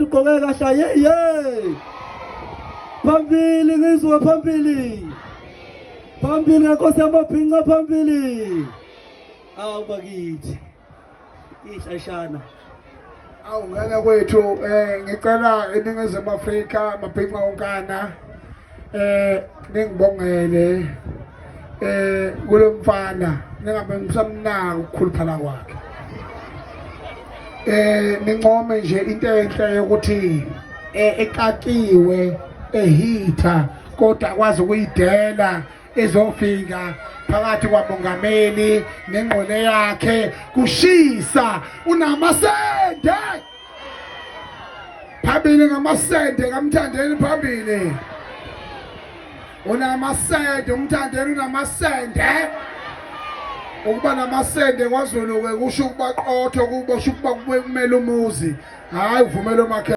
Ugqoke kahle ye ye. Phambili ngizwe phambili. Phambili nkosi yamabhinca phambili. Awu bakithi. Ishashana. Awu ngane kwethu ngicela eNingizimu Afrika amabhinca onkana ningibongele kulomfana ningabe ngisamnaka ukukhuluphala kwakhe. Nincome nje into enhle yokuthi ekakiwe ehitha kodwa akwazi ukuyidela ezofika phakathi kwamongameli nengqole yakhe kushisa unamasende phambili ngamasende kaMthandeni phambili unamasende uMthandeni unamasende ukuba namasende kwaZulu ke kusho ukuba qotho kubosha ukuba kumele umuzi hayi uvumele umakhe.